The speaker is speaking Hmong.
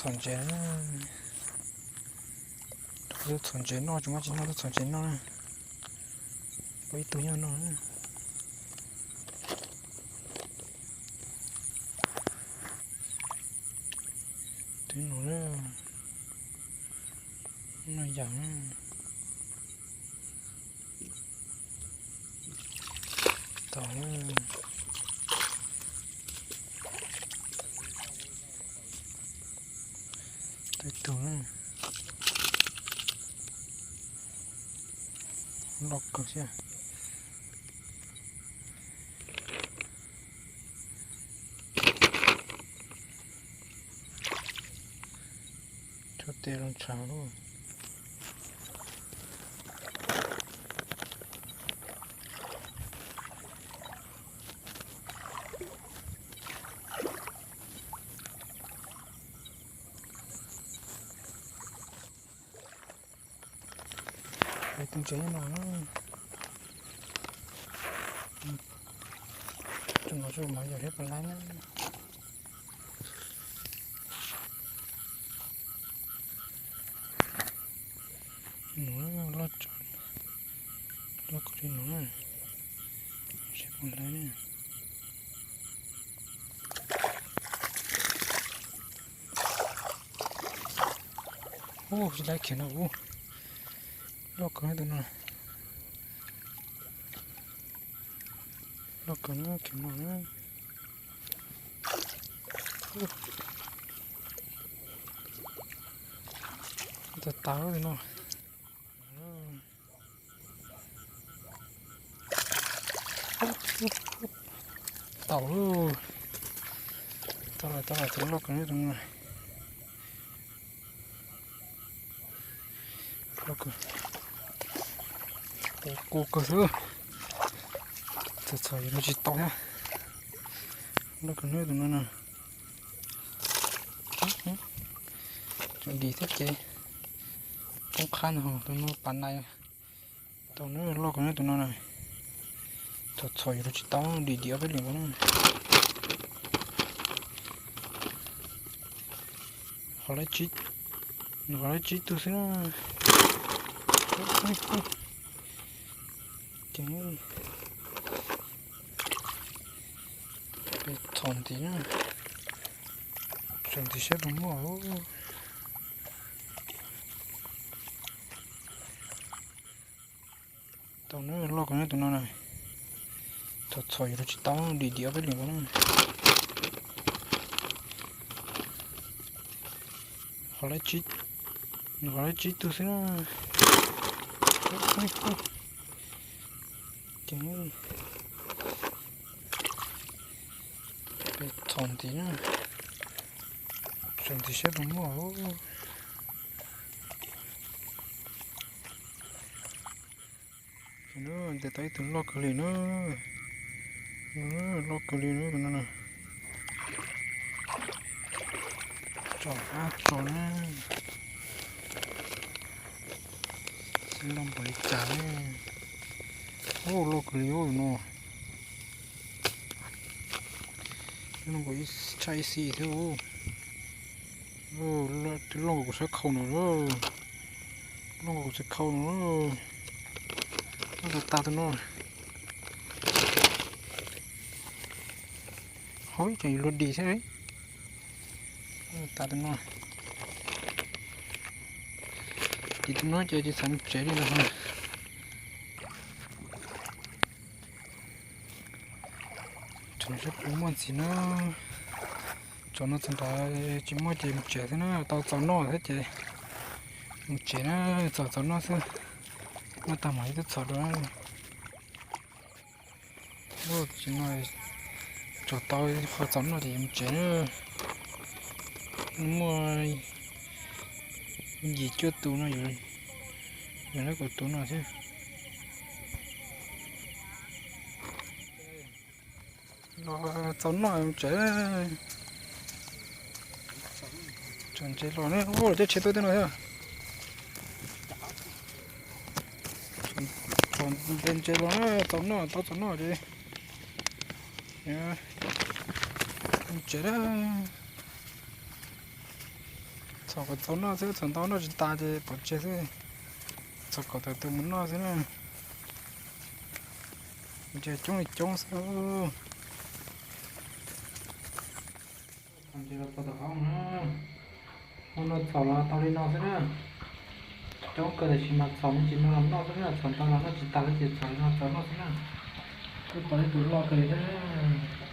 Txhom ntses, txhom ntses noj, tsis muaj tsis noj, txhom ntses noj na. Pom ib tug nyob no. Twb no, no yam. Tau. Twb tug na. Loj kawg thiab. Tshuab tes zoo tshav lawm. Tus ntses no, tus no mas yog thiab pas laib na. Nws loj, loj kawg li no na. Seb puas laib na. Ub, tsis laib khiav no ub. Loj kawg tus no. Loj kawg no khiav no na. Tau tau tus no. Tau lauj. Tau lawm, tau lawm, tus loj kawg tus no. Loj kawg. Qus qus kawg xwb. Txhom txhom yuav luag tsis tau thiab. Loj kawg tus no na. Tseem dim thiab ces poob qab no, tus no pas nais. Tau na, loj kawg na tus no na. Txhom txhom yuav luag tsis tau, dim dim ob peb lwm nkaus na. Qhov lawv tsib, nws qhov lawv tsib tug xwb na. Ces txhom ntxiv na, txhom ntxiv saib puas muaj. Tau na, loj kawg na tus no na. Txhom txhom yuav luag tsis tau, dim dim ob peb lwm nkaus na. Qhov lawv tsib, nws qhov lawv tsib tug xwb na. Ces txhom ntxiv na, txhom ntxiv saib puas muaj. Ntes tau ib tug loj kawg li na. Loj kawg li na tus no na. Tso ab tso na. Xyov loj npaum li cas ne. Ub, loj kawg li ub no. Loj npaum tshaj ib xis thiab. Twb loj nkaus kuv sab khau no lawm. Loj nkaus kuv sab khau no lawm. Loj tas tas tus no. Hov, ib tsam yuav luag dim thiab. Tas tus no. Dim tus no ces tsis xav mus tsev li lawm. Tseem seb puas muaj ntxiv na. Txaus no txog nrad tsis muaj ces mus tsev xwb na, tau txaus noj thiab ces mus tsev na, txaus txaus noj xwb. Noj tag mam li tuaj txhom dua. Tam sim no txaus tau qhov txaus noj ces mus tsev na. Muaj yim cuaj tus no, yog lawv kuv tus no thiab. Los txaus noj tsev. Txaus ntses los na, ua coj tsheb tuaj tej no thiab. Txaus ntes ntses los na, txaus noj, tau txaus noj ces tsev na. Txhom kom txaus noj xwb, txhom ntau noj tsis tas ces pov tseg xwb. Txhom kom tawm tus mus noj xwb na. Ntsia coob li coob xwb. Txhom ntses los txog tom hoob na. Hoob no txhom los tau li no xwb na. Coob kawg tiam sis mas txhom me ntsis no los noj xwb na, txhom ntau los noj tsis tas lawm ces txhom li no txaus noj xwb na. Kuj tau ib tug loj kawg li thiab.